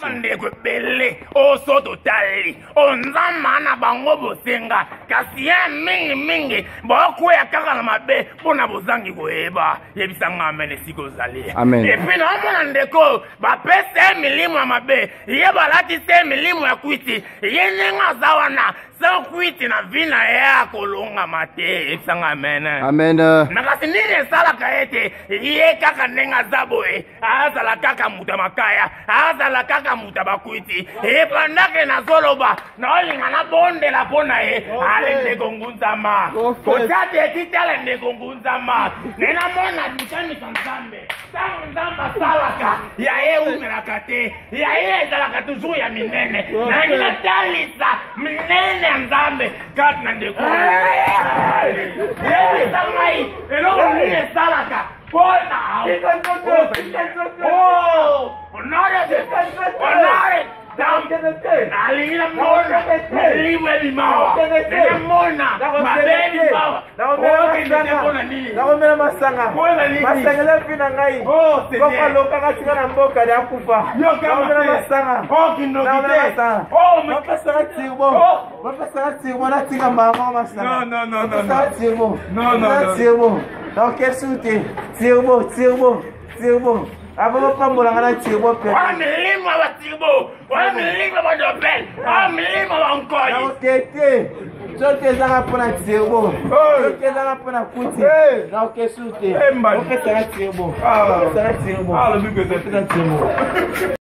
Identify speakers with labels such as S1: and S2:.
S1: Bandeko ebele oyo so totali oyo Nzambe na bango bosenga, kasi ye mingimingi baokweya kaka na mabe mpo na bozangi koyeba. Yebisa nga amen esika ozali.
S2: Amen.
S1: Epuis naomona ndeko bapesa ye milimo ya mabe, ye balatisa ye milimo ya kwiti, ye ndenge aza wana sans kwiti na vi na ye akolongama te. Yebisa nga amen.
S2: Amen.
S1: Na kasi nini esalaka ete ye kaka ndenge aza boye azala kaka moto ya makaya, azala kaka moto ya bakwiti? Epandake nazoloba naolinga nabondela mpo na ye. Ale ndeko ngunzama, kotya te etitala ndeko ngunzama, ne namona bikamisa Nzambe. Ntango Nzambe asalaka ya ye eumelaka te, ya ye ezalaka toujours ya minene. Nalingi natalisa minene ya Nzambe kati na ndeko. Yebisa ngai eloko nini esalaka mpona honore nalingi namona milimo ebimawa, namona mabe ebimawa.
S3: Nakomela masanga, masanga eza mpi na ngai. Koko alokaka tika na mboka de akufa. Nakomela masanga, nakomela masanga. Bapesaka tirbo, bapesaka tirbo, natika mama masanga. Bapesaka tirbo, bapesaka tirbo, naokesu te. Tirbo, tirbo, tirbo, abo bapambolanga na tirbo mpe.
S1: Wana milimo ya batirbo, wana milimo ya badopel, wana milimo ya bankoi.
S3: Naoke te, soki ezaka mpona tirbo, soki ezaka mpona kuti, naokesu te. Opesaka tirbo, opesaka tirbo, opesaka tirbo.